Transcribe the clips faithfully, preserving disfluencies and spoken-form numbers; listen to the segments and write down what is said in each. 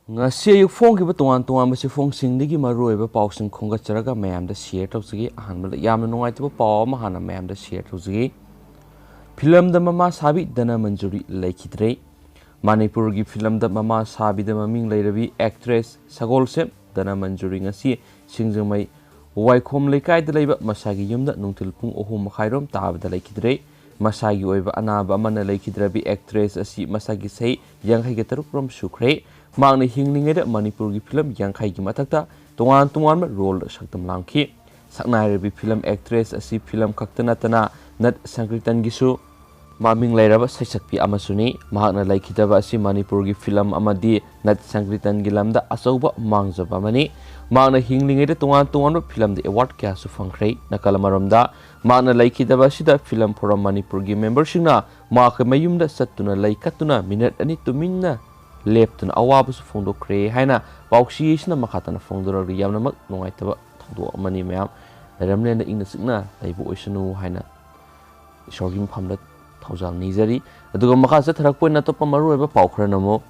ꯉꯁꯤ ꯑꯌꯨꯛ ꯐꯣꯡꯈꯤꯕ ꯇꯣꯉꯥꯟ ꯇꯣꯉꯥꯟꯕ ꯆꯦꯐꯣꯡꯁꯤꯡꯗꯒꯤ ꯃꯔꯨꯑꯣꯏꯕ ꯄꯥꯎꯁꯤꯡ ꯈꯣꯝꯒꯠꯆꯔꯒ ꯃꯌꯥꯝꯗ ꯁꯤꯌꯔ ꯇꯧꯖꯒꯦ꯫ ꯑꯍꯥꯟꯕꯗ ꯌꯥꯝꯅ ꯅꯨꯡꯉꯥꯏꯇꯕ ꯄꯥꯎ ꯑꯃ ꯍꯥꯟꯅ ꯃꯌꯥꯝꯗ ꯁꯤꯌꯔ ꯇꯧꯖꯒꯦ꯫ ꯐꯤꯂꯝꯗ ꯃꯃꯥ ꯁꯥꯕꯤ ꯙꯅꯃꯟꯖꯨꯔꯤ ꯂꯩꯈꯤꯗ꯭ꯔꯦ꯫ ꯃꯅꯤꯄꯨꯔꯒꯤ ꯐꯤꯂꯝꯗ ꯃꯃꯥ ꯁꯥꯕꯤꯗ ꯃꯃꯤꯡ ꯂꯩꯔꯕꯤ ꯑꯦꯛꯇ꯭ꯔꯦꯁ ꯁꯒꯣꯜꯁꯦꯝ ꯙꯅꯃꯟꯖꯨꯔꯤ ꯉꯁꯤ ꯁꯤꯡꯖꯃꯩ ꯋꯥꯏꯈꯣꯝ ꯂꯩꯀꯥꯏꯗ ꯂꯩꯕ ꯃꯁꯥꯒꯤ ꯌꯨꯝꯗ ꯅꯨꯡꯊꯤꯜ ꯄꯨꯡ ꯑꯍꯨꯝ ꯃꯈꯥꯏꯔꯣꯝ ꯇꯥꯕꯗ ꯂꯩꯈꯤꯗ꯭ꯔꯦ꯫ ꯃꯁꯥꯒꯤ ꯑꯣꯏꯕ ꯑꯅꯥꯕ ꯑꯃꯅ ꯂꯩꯈꯤꯗ꯭ꯔꯕꯤ ꯑꯦꯛꯇ꯭ꯔꯦꯁ ꯑꯁꯤ ꯃꯁꯥꯒꯤ ꯆꯍꯤ ꯌꯥꯡꯈꯩꯒ ꯇꯔꯨꯛ ꯔꯣꯝ ꯁꯨꯈ꯭ꯔꯦ꯫ ꯃꯍꯥꯛꯅ ꯍꯤꯡꯂꯤꯉꯩꯗ ꯃꯅꯤꯄꯨꯔꯒꯤ ꯐꯤꯂꯝ ꯌꯥꯡꯈꯩꯒꯤ ꯃꯊꯛꯇ ꯇꯣꯉꯥꯟ ꯇꯣꯉꯥꯟꯕ ꯔꯣꯜꯗ ꯁꯛꯇꯝ ꯂꯥꯡꯈꯤ꯫ ꯁꯛꯅꯥꯏꯔꯕꯤ ꯐꯤꯂꯝ ꯑꯦꯛꯇ꯭ꯔꯦꯁ ꯑꯁꯤ ꯐꯤꯂꯝ ꯈꯛꯇ ꯅꯠꯇꯅ ꯅꯠ ꯁꯪꯀ꯭ꯔꯤꯇꯟꯒꯤꯁꯨ ꯃꯃꯤꯡ ꯂꯩꯔꯕ ꯁꯩꯁꯛꯄꯤ ꯑꯃꯁꯨꯅꯤ꯫ ꯃꯍꯥꯛꯅ ꯂꯩꯈꯤꯗꯕ ꯑꯁꯤ ꯃꯅꯤꯄꯨꯔꯒꯤ ꯐꯤꯂꯝ ꯑꯃꯗꯤ ꯅꯠ ꯁꯪꯀ꯭ꯔꯤꯇꯟꯒꯤ ꯂꯝꯗ ꯑꯆꯧꯕ ꯃꯥꯡꯖꯕ ꯑꯃꯅꯤ꯫ ꯃꯍꯥꯛꯅ ꯍꯤꯡꯂꯤꯉꯩꯗ ꯇꯣꯉꯥꯟ ꯇꯣꯉꯥꯟꯕ ꯐꯤꯂꯝꯗ ꯑꯦꯋꯥꯔꯗ ꯀꯌꯥꯁꯨ ꯐꯪꯈ꯭ꯔꯦ꯫ ꯅꯥꯀꯜ ꯑꯃꯔꯣꯝꯗ, ꯃꯍꯥꯛꯅ ꯂꯩꯈꯤꯗꯕ ꯑꯁꯤꯗ ꯐꯤꯂꯝ ꯐꯣꯔꯝ ꯃꯅꯤꯄꯨꯔꯒꯤ ꯃꯦꯝꯕꯔꯁꯤꯡꯅ ꯃꯍꯥꯛꯀꯤ ꯃꯌꯨꯝꯗ ꯆꯠꯇꯨꯅ ꯂꯩꯈꯠꯇꯨꯅ ꯃꯤꯅꯠ ꯑꯅꯤ ꯇꯨꯃꯤꯟꯅ ꯂꯦꯞꯇꯨꯅ ꯑꯋꯥꯕꯁꯨ ꯐꯣꯡꯗꯣꯛꯈ꯭ꯔꯦ ꯍꯥꯏꯅ ꯄꯥꯎꯆꯦ ꯑꯁꯤꯅ ꯃꯈꯥ ꯇꯥꯅ ꯐꯣꯡꯗꯣꯔꯛꯂꯤ꯫ ꯌꯥꯝꯅꯃꯛ ꯅꯨꯡꯉꯥꯏꯇꯕ ꯊꯧꯗꯣꯛ ꯑꯃꯅꯤ ꯃꯌꯥꯝ꯫ ꯂꯩꯔꯝꯂꯦꯟꯗ ꯏꯪꯅ ꯆꯤꯛꯅ ꯂꯩꯕ ꯑꯣꯏꯁꯅꯨ ꯍꯥꯏꯅ ꯏꯁꯣꯔꯒꯤ ꯃꯐꯝꯗ ꯊꯧꯖꯥꯜ ꯅꯤꯖꯔꯤ꯫ ꯑꯗꯨꯒ ꯃꯈꯥ ꯆꯠꯊꯔꯛꯄ ꯑꯣꯏꯅ ꯑꯇꯣꯞꯄ ꯃꯔꯨꯑꯣꯏꯕ ꯄꯥꯎ ꯈꯔꯅ ꯑꯃꯨꯛ,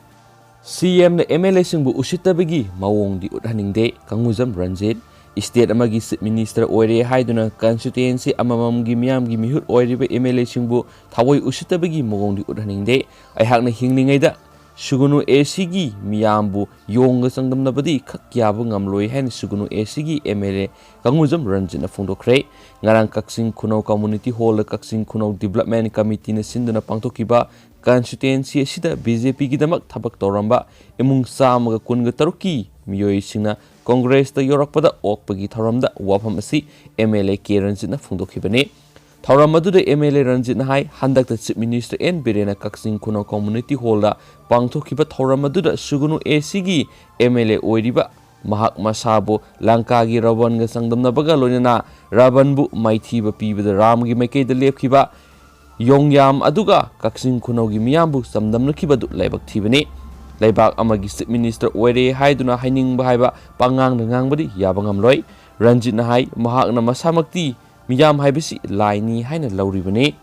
ꯁꯤ ꯑꯦꯝꯅ ꯑꯦꯝ ꯑꯦꯜ ꯑꯦꯁꯤꯡꯕꯨ ꯎꯁꯤꯠꯇꯕꯒꯤ ꯃꯑꯣꯡꯗꯤ ꯎꯠꯍꯟꯅꯤꯡꯗꯦ, ꯀꯪꯒꯨꯖꯝ ꯔꯟꯖꯤꯠ꯫ ꯏꯁꯇꯦꯠ ꯑꯃꯒꯤ ꯆꯤꯐ ꯃꯤꯅꯤꯁꯇꯔ ꯑꯣꯏꯔꯦ ꯍꯥꯏꯗꯨꯅ ꯀꯟꯁꯇꯤꯇ꯭ꯋꯦꯟꯁꯤ ꯑꯃꯃꯝꯒꯤ ꯃꯤꯌꯥꯝꯒꯤ ꯃꯤꯍꯨꯠ ꯑꯣꯏꯔꯤꯕ ꯑꯦꯝ ꯑꯦꯜ ꯑꯦꯁꯤꯡꯕꯨ ꯊꯑꯣꯏ ꯎꯁꯤꯠꯇꯕꯒꯤ ꯃꯑꯣꯡꯗꯤ ꯎꯠꯍꯟꯅꯤꯡꯗꯦ꯫ ꯑꯩꯍꯥꯛꯅ ꯍꯤꯡꯂꯤꯉꯩꯗ ꯁꯨꯒꯨꯅꯨ ꯑꯦ ꯁꯤꯒꯤ ꯃꯤꯌꯥꯝꯕꯨ ꯌꯣꯡꯒ ꯆꯥꯡꯗꯝꯅꯕꯗꯤ ꯈꯛ ꯌꯥꯕ ꯉꯝꯂꯣꯏ ꯍꯥꯏꯅ ꯁꯨꯒꯨꯅꯨ ꯑꯦ ꯁꯤꯒꯤ ꯑꯦꯝ ꯑꯦꯜ ꯑꯦ ꯀꯪꯒꯨꯖꯝ ꯔꯟꯖꯤꯠꯅ ꯐꯣꯡꯗꯣꯛꯈ꯭ꯔꯦ꯫ ꯉꯔꯥꯡ ꯀꯛꯆꯤꯡ ꯈꯨꯅꯧ ꯀꯝꯃꯨꯅꯤꯇꯤ ꯍꯣꯜꯗ ꯀꯛꯆꯤꯡ ꯈꯨꯅꯧ ꯗꯤꯕ꯭ꯂꯞꯃꯦꯟ ꯀꯃꯤꯇꯤꯅ ꯁꯤꯟꯗꯨꯅ ꯄꯥꯡꯊꯣꯛꯈꯤꯕ ꯀꯟꯁꯇꯤꯇ꯭ꯋꯦꯟꯁꯤ ꯑꯁꯤꯗ ꯕꯤ ꯖꯦ ꯄꯤꯒꯤꯗꯃꯛ ꯊꯕꯛ ꯇꯧꯔꯝꯕ ꯏꯃꯨꯡ ꯆꯥꯝꯃꯒ ꯀꯨꯟꯒ ꯇꯔꯨꯛꯀꯤ ꯃꯤꯑꯣꯏꯁꯤꯡꯅ ꯀꯣꯡꯒ꯭ꯔꯦꯁꯇ ꯌꯧꯔꯛꯄꯗ ꯑꯣꯛꯄꯒꯤ ꯊꯧꯔꯝꯗ ꯋꯥꯐꯝ ꯑꯁꯤ ꯑꯦꯝ ꯑꯦꯜ ꯑꯦ ꯀꯦ ꯔꯟꯖꯤꯠꯅ ꯐꯣꯡꯗꯣꯛꯈꯤꯕꯅꯤ꯫ ꯊꯧꯔꯝ ꯑꯗꯨꯗ ꯑꯦꯝ ꯑꯦꯜ ꯑꯦ ꯔꯟꯖꯤꯠꯅ ꯍꯥꯏ, ꯍꯟꯗꯛꯇ ꯆꯤꯐ ꯃꯤꯅꯤꯁꯇꯔ ꯑꯦꯟ ꯕꯤꯔꯦꯟꯅ ꯀꯛꯆꯤꯡ ꯈꯨꯅꯧ ꯀꯝꯃꯨꯅꯤꯇꯤ ꯍꯣꯜꯗ ꯄꯥꯡꯊꯣꯛꯈꯤꯕ ꯊꯧꯔꯝ ꯑꯗꯨꯗ ꯁꯨꯒꯨꯅꯨ ꯑꯦ ꯁꯤꯒꯤ ꯑꯦꯝ ꯑꯦꯜ ꯑꯦ ꯑꯣꯏꯔꯤꯕ ꯃꯍꯥꯛ ꯃꯁꯥꯕꯨ ꯂꯪꯀꯥꯒꯤ ꯔꯥꯕꯟꯒ ꯆꯥꯡꯗꯝꯅꯕꯒ ꯂꯣꯏꯅꯅ ꯔꯥꯕꯟꯕꯨ ꯃꯥꯏꯊꯤꯕ ꯄꯤꯕꯗ ꯔꯥꯝꯒꯤ ꯃꯥꯏꯀꯩꯗ ꯂꯦꯞꯈꯤꯕ ꯌꯣꯡꯌꯥꯝ ꯑꯗꯨꯒ ꯀꯛꯆꯤꯡ ꯈꯨꯅꯧꯒꯤ ꯃꯤꯌꯥꯝꯕꯨ ꯆꯥꯡꯗꯝꯅꯈꯤꯕꯗꯨ ꯂꯥꯏꯕꯛ ꯊꯤꯕꯅꯤ꯫ ꯂꯩꯕꯥꯛ ꯑꯃꯒꯤ ꯆꯤꯐ ꯃꯤꯅꯤꯁꯇꯔ ꯑꯣꯏꯔꯦ ꯍꯥꯏꯗꯨꯅ ꯍꯥꯏꯅꯤꯡꯕ ꯍꯥꯏꯕ ꯄꯉꯥꯡꯗ ꯉꯥꯡꯕꯗꯤ ꯌꯥꯕ ꯉꯝꯂꯣꯏ꯫ ꯔꯟꯖꯤꯠꯅ ꯍꯥꯏ, ꯃꯍꯥꯛꯅ ꯃꯁꯥꯃꯛꯇꯤ ꯃꯤꯌꯥꯝ ꯍꯥꯏꯕꯁꯤ ꯂꯥꯏꯅꯤ ꯍꯥꯏꯅ ꯂꯧꯔꯤꯕꯅꯤ꯫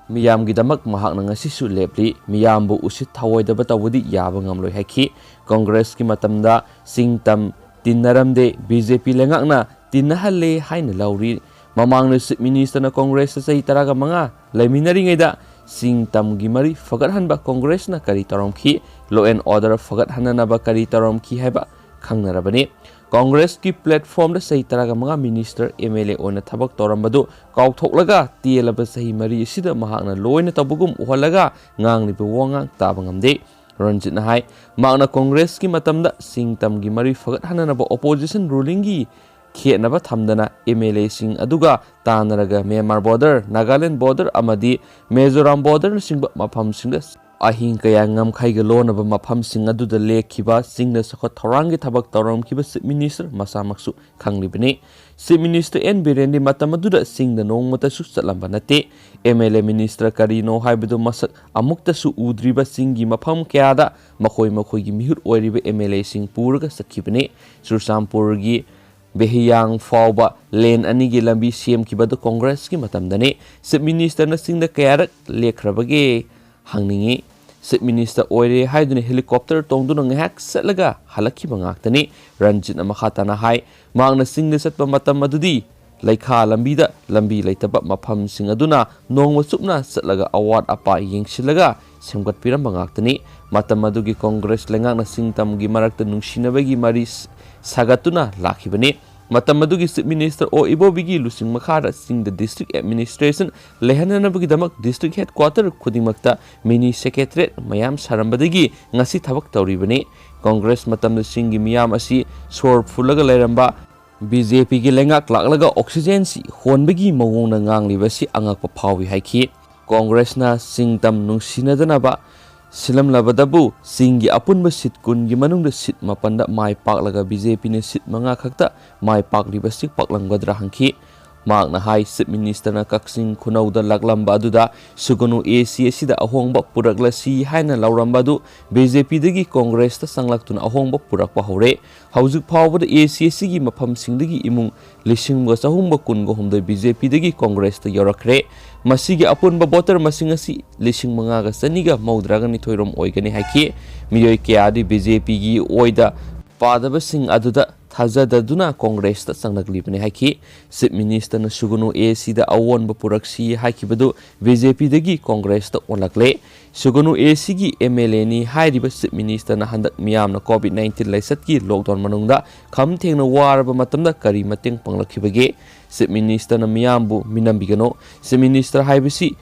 ꯃꯤꯌꯥꯝꯒꯤꯗꯃꯛ ꯃꯍꯥꯛꯅ ꯉꯁꯤꯁꯨ ꯂꯦꯞꯂꯤ꯫ ꯃꯤꯌꯥꯝꯕꯨ ꯎꯁꯤꯠ ꯊꯑꯣꯏꯗꯕ ꯇꯧꯕꯗꯤ ꯌꯥꯕ ꯉꯝꯂꯣꯏ ꯍꯥꯏꯈꯤ꯫ ꯀꯣꯡꯒ꯭ꯔꯦꯁꯀꯤ ꯃꯇꯝꯗ ꯁꯤꯡ ꯇꯝ ꯇꯤꯟꯅꯔꯝꯗꯦ꯫ ꯕꯤ ꯖꯦ ꯄꯤ ꯂꯩꯉꯥꯛꯅ ꯇꯤꯟꯅꯍꯜꯂꯦ ꯍꯥꯏꯅ ꯂꯧꯔꯤ꯫ ꯃꯃꯥꯡꯗ ꯆꯤꯐ ꯃꯤꯅꯤꯁꯇꯔꯅ ꯀꯣꯡꯒ꯭ꯔꯦꯁꯇ ꯆꯍꯤ ꯇꯔꯥꯒ ꯃꯉꯥ ꯂꯩꯃꯤꯟꯅꯔꯤꯉꯩꯗ ꯁꯤꯡ ꯇꯝꯒꯤ ꯃꯔꯤ ꯐꯒꯠꯍꯟꯕ ꯀꯣꯡꯒ꯭ꯔꯦꯁꯅ ꯀꯔꯤ ꯇꯧꯔꯝꯈꯤ? Law and order ꯐꯒꯠꯍꯟꯅꯅꯕ ꯀꯔꯤ ꯇꯧꯔꯝꯈꯤ ꯍꯥꯏꯕ ꯈꯪꯅꯔꯕꯅꯤ꯫ ꯀꯣꯡꯒ꯭ꯔꯦꯁꯀꯤ ꯄ꯭ꯂꯦꯠꯐꯣꯝꯗ ꯆꯍꯤ ꯇꯔꯥꯒ ꯃꯉꯥ ꯃꯤꯅꯤꯁꯇꯔ, ꯑꯦꯝ ꯑꯦꯜ ꯑꯦ ꯑꯣꯏꯅ ꯊꯕꯛ ꯇꯧꯔꯝꯕꯗꯨ ꯀꯥꯎꯊꯣꯛꯂꯒ ꯇꯦꯜꯂꯕ ꯆꯍꯤ ꯃꯔꯤ ꯑꯁꯤꯗ ꯃꯍꯥꯛꯅ ꯂꯣꯏꯅ ꯇꯧꯕꯒꯨꯝ ꯎꯍꯜꯂꯒ ꯉꯥꯡꯂꯤꯕ ꯋꯥꯉꯥꯡ ꯇꯥꯕ ꯉꯝꯗꯦ꯫ ꯔꯟꯖꯤꯠꯅ ꯍꯥꯏ, ꯃꯍꯥꯛꯅ ꯀꯣꯡꯒ꯭ꯔꯦꯁꯀꯤ ꯃꯇꯝꯗ ꯁꯤꯡ ꯇꯝꯒꯤ ꯃꯔꯤ ꯐꯒꯠꯍꯟꯅꯅꯕ ꯑꯣꯄꯣꯖꯤꯁꯟ ꯔꯨꯂꯤꯡꯒꯤ ꯈꯦꯠꯅꯕ ꯊꯝꯗꯅ ꯑꯦꯝ ꯑꯦꯜ ꯑꯦꯁꯤꯡ ꯑꯗꯨꯒ ꯇꯥꯟꯅꯔꯒ ꯃ꯭ꯌꯥꯟꯃꯥꯔ ꯕꯣꯔꯗꯔ, ꯅꯥꯒꯥꯂꯦꯟ ꯕꯣꯔꯗꯔ ꯑꯃꯗꯤ ꯃꯤꯖꯣꯔꯥꯝ ꯕꯣꯔꯗꯔꯅꯆꯤꯡꯕ ꯃꯐꯝꯁꯤꯡꯗ ꯑꯍꯤꯡ ꯀꯌꯥ ꯉꯝꯈꯩꯒ ꯂꯣꯟꯅꯕ ꯃꯐꯝꯁꯤꯡ ꯑꯗꯨꯗ ꯂꯦꯛꯈꯤꯕ ꯆꯤꯡꯗ ꯆꯥꯎꯈꯠ ꯊꯧꯔꯥꯡꯒꯤ ꯊꯕꯛ ꯇꯧꯔꯝꯈꯤꯕ ꯆꯤꯐ ꯃꯤꯅꯤꯁꯇꯔ ꯃꯁꯥꯃꯛꯁꯨ ꯈꯪꯂꯤꯕꯅꯤ꯫ ꯆꯤꯐ ꯃꯤꯅꯤꯁꯇꯔ ꯑꯦꯟ ꯕꯤꯔꯦꯟꯗꯤ ꯃꯇꯝ ꯑꯗꯨꯗ ꯆꯤꯡꯗ ꯅꯣꯡꯃꯇꯁꯨ ꯆꯠꯂꯝꯕ ꯅꯠꯇꯦ꯫ ꯑꯦꯝ ꯑꯦꯜ ꯑꯦ ꯃꯤꯅꯤꯁꯇꯔ ꯀꯔꯤꯅꯣ ꯍꯥꯏꯕꯗꯨ ꯃꯁꯛ ꯑꯃꯨꯛꯇꯁꯨ ꯎꯗ꯭ꯔꯤꯕ ꯆꯤꯡꯒꯤ ꯃꯐꯝ ꯀꯌꯥꯗ ꯃꯈꯣꯏ ꯃꯈꯣꯏꯒꯤ ꯃꯤꯍꯨꯠ ꯑꯣꯏꯔꯤꯕ ꯑꯦꯝ ꯑꯦꯜ ꯑꯦꯁꯤꯡ ꯄꯨꯔꯒ ꯆꯠꯈꯤꯕꯅꯤ꯫ ꯆꯨꯔꯆꯥꯟꯄꯨꯔꯒꯤ ꯕꯦꯍꯤꯌꯥꯡ ꯐꯥꯎꯕ ꯂꯦꯟ ꯑꯅꯤꯒꯤ ꯂꯝꯕꯤ ꯁꯦꯝꯈꯤꯕꯗꯨ ꯀꯣꯡꯒ꯭ꯔꯦꯁꯀꯤ ꯃꯇꯝꯗꯅꯤ꯫ ꯆꯤꯐ ꯃꯤꯅꯤꯁꯇꯔꯅ ꯆꯤꯡꯗ ꯀꯌꯥꯔꯛ ꯂꯦꯛꯈ꯭ꯔꯕꯒꯦ ꯍꯪꯅꯤꯡꯏ꯫ ꯆꯤꯐ ꯃꯤꯅꯤꯁꯇꯔ ꯑꯣꯏꯔꯦ ꯍꯥꯏꯗꯨꯅ ꯍꯦꯂꯤꯀꯣꯞꯇꯔ ꯇꯣꯡꯗꯨꯅ ꯉꯥꯏꯍꯥꯛ ꯆꯠꯂꯒ ꯍꯜꯂꯛꯈꯤꯕ ꯉꯥꯛꯇꯅꯤ꯫ ꯔꯟꯖꯤꯠꯅ ꯃꯈꯥ ꯇꯥꯅ ꯍꯥꯏ, ꯃꯍꯥꯛꯅ ꯆꯤꯡꯗ ꯆꯠꯄ ꯃꯇꯝ ꯑꯗꯨꯗꯤ ꯂꯩꯈꯥ ꯂꯝꯕꯤꯗ ꯂꯝꯕꯤ ꯂꯩꯇꯕ ꯃꯐꯝꯁꯤꯡ ꯑꯗꯨꯅ ꯅꯣꯡꯃ ꯆꯨꯞꯅ ꯆꯠꯂꯒ ꯑꯋꯥꯠ ꯑꯄꯥ ꯌꯦꯡꯁꯤꯜꯂꯒ ꯁꯦꯝꯒꯠꯄꯤꯔꯝꯕ ꯉꯥꯛꯇꯅꯤ꯫ ꯃꯇꯝ ꯑꯗꯨꯒꯤ ꯀꯣꯡꯒ꯭ꯔꯦꯁ ꯂꯩꯉꯥꯛꯅ ꯁꯤꯡ ꯇꯝꯒꯤ ꯃꯔꯛꯇ ꯅꯨꯡꯁꯤꯅꯕꯒꯤ ꯃꯔꯤ ꯁ-, ꯁꯥꯒꯠꯇꯨꯅ ꯂꯥꯛꯈꯤꯕꯅꯤ꯫ ꯃꯇꯝ ꯑꯗꯨꯒꯤ ꯆꯤꯐ ꯃꯤꯅꯤꯁꯇꯔ ꯑꯣ ꯏꯕꯣꯕꯤꯒꯤ ꯂꯨꯆꯤꯡ ꯃꯈꯥꯗ ꯆꯤꯡꯗ ꯗꯤꯁꯇ꯭ꯔꯤꯛ ꯑꯦꯗꯃꯤꯅꯤꯁꯇ꯭ꯔꯦꯁꯟ ꯂꯩꯍꯟꯅꯅꯕꯒꯤꯗꯃꯛ ꯗꯤꯁꯇ꯭ꯔꯤꯛ ꯍꯦꯗꯀ꯭ꯋꯥꯇꯔ ꯈꯨꯗꯤꯡꯃꯛꯇ ꯃꯤꯅꯤ ꯁꯦꯀ꯭ꯔꯦꯇꯔꯤꯌꯦꯠ ꯃꯌꯥꯝ ꯁꯥꯔꯝꯕꯗꯒꯤ ꯉꯁꯤ ꯊꯕꯛ ꯇꯧꯔꯤꯕꯅꯤ꯫ ꯀꯣꯡꯒ꯭ꯔꯦꯁ ꯃꯇꯝꯗ ꯆꯤꯡꯒꯤ ꯃꯤꯌꯥꯝ ꯑꯁꯤ ꯁꯣꯔ ꯐꯨꯜꯂꯒ ꯂꯩꯔꯝꯕ, ꯕꯤ ꯖꯦ ꯄꯤꯒꯤ ꯂꯩꯉꯥꯛ ꯂꯥꯛꯂꯒ ꯑꯣꯛꯁꯤꯖꯦꯟꯁꯤ ꯍꯣꯟꯕꯒꯤ ꯃꯑꯣꯡꯗ ꯉꯥꯡꯂꯤꯕ ꯑꯁꯤ ꯑꯉꯛꯄ ꯐꯥꯎꯏ ꯍꯥꯏꯈꯤ꯫ ꯀꯣꯡꯒ꯭ꯔꯦꯁꯅ ꯆꯤꯡ ꯇꯝ ꯅꯨꯡꯁꯤꯅꯗꯅꯕ ꯁꯤꯜꯂꯝꯂꯕꯗꯕꯨ ꯆꯤꯡꯒꯤ ꯑꯄꯨꯟꯕ ꯁꯤꯠ ꯀꯨꯟꯒꯤ ꯃꯅꯨꯡꯗ ꯁꯤꯠ ꯃꯥꯄꯟꯗ ꯃꯥꯏ ꯄꯥꯛꯂꯒ ꯕꯤ ꯖꯦ ꯄꯤꯅ ꯁꯤꯠ ꯃꯉꯥ ꯈꯛꯇ ꯃꯥꯏ ꯄꯥꯛꯂꯤꯕꯁꯤ ꯄꯥꯛꯂꯝꯒꯗ꯭ꯔꯥ ꯍꯪꯈꯤ꯫ ꯃꯍꯥꯛꯅ ꯍꯥꯏ, ꯆꯤꯐ ꯃꯤꯅꯤꯁꯇꯔꯅ ꯀꯛꯆꯤꯡ ꯈꯨꯅꯧꯗ ꯂꯥꯛꯂꯝꯕ ꯑꯗꯨꯗ ꯁꯨꯒꯅꯨ ꯑꯦ ꯁꯤ ꯑꯁꯤꯗ ꯑꯍꯣꯡꯕ ꯄꯨꯔꯛꯂꯁꯤ ꯍꯥꯏꯅ ꯂꯥꯎꯔꯝꯕ ꯑꯗꯨ ꯕꯤ ꯖꯦ ꯄꯤꯗꯒꯤ ꯀꯣꯡꯒ꯭ꯔꯦꯁꯇ ꯆꯪꯂꯛꯇꯨꯅ ꯑꯍꯣꯡꯕ ꯄꯨꯔꯛꯄ ꯍꯧꯔꯦ꯫ ꯍꯧꯖꯤꯛ ꯐꯥꯎꯕꯗ ꯑꯦ ꯁꯤ ꯑꯁꯤꯒꯤ ꯃꯐꯝꯁꯤꯡꯗꯒꯤ ꯏꯃꯨꯡ ꯂꯤꯁꯤꯡ ꯑꯃꯒ ꯆꯍꯨꯝꯒ ꯀꯨꯟꯒ ꯍꯨꯝꯗꯣꯏ ꯕꯤ ꯖꯦ ꯄꯤꯗꯒꯤ ꯀꯣꯡꯒ꯭ꯔꯦꯁꯇ ꯌꯧꯔꯛꯈ꯭ꯔꯦ꯫ ꯃꯁꯤꯒꯤ ꯑꯄꯨꯟꯕ ꯚꯣꯇꯔ ꯃꯁꯤꯡ ꯑꯁꯤ ꯂꯤꯁꯤꯡ ꯃꯉꯥꯒ ꯆꯅꯤꯒ ꯃꯧꯗ꯭ꯔꯥꯒ ꯅꯤꯊꯣꯏ ꯔꯣꯝ ꯑꯣꯏꯒꯅꯤ ꯍꯥꯏꯈꯤ꯫ ꯃꯤꯑꯣꯏ ꯀꯌꯥꯗꯤ ꯕꯤ ꯖꯦ ꯄꯤꯒꯤ ꯑꯣꯏꯗ ꯄꯥꯗꯕꯁꯤꯡ ꯑꯗꯨꯗ ꯊꯥꯖꯗꯗꯨꯅ ꯀꯣꯡꯒ꯭ꯔꯦꯁꯇ ꯆꯪꯂꯛꯂꯤꯕꯅꯤ ꯍꯥꯏꯈꯤ꯫ ꯆꯤꯐ ꯃꯤꯅꯤꯁꯇꯔꯅ ꯁꯨꯒꯅꯨ ꯑꯦ ꯁꯤꯗ ꯑꯑꯣꯟꯕ ꯄꯨꯔꯛꯁꯤ ꯍꯥꯏꯈꯤꯕꯗꯨ ꯕꯤ ꯖꯦ ꯄꯤꯗꯒꯤ ꯀꯣꯡꯒ꯭ꯔꯦꯁꯇ ꯑꯣꯜꯂꯛꯂꯦ꯫ ꯁꯨꯒꯅꯨ ꯑꯦ ꯁꯤꯒꯤ ꯑꯦꯝ ꯑꯦꯜ ꯑꯦꯅꯤ ꯍꯥꯏꯔꯤꯕ ꯆꯤꯐ ꯃꯤꯅꯤꯁꯇꯔꯅ ꯍꯟꯗꯛ ꯃꯤꯌꯥꯝꯅ ꯀꯣꯚꯤꯗ ꯅꯥꯏꯟꯇꯤꯟ ꯂꯥꯏꯆꯠꯀꯤ ꯂꯣꯛꯗꯥꯎꯟ ꯃꯅꯨꯡꯗ ꯈꯝ ꯊꯦꯡꯅ ꯋꯥꯔꯕ ꯃꯇꯝꯗ ꯀꯔꯤ ꯃꯇꯦꯡ ꯄꯥꯡꯂꯛꯈꯤꯕꯒꯦ? ꯆꯤꯐ ꯃꯤꯅꯤꯁꯇꯔꯅ ꯃꯤꯌꯥꯝꯕꯨ ꯃꯤꯅꯝꯕꯤꯒꯅꯨ꯫ ꯆꯤꯐ ꯃꯤꯅꯤꯁꯇꯔ ꯍꯥꯏꯕꯁꯤ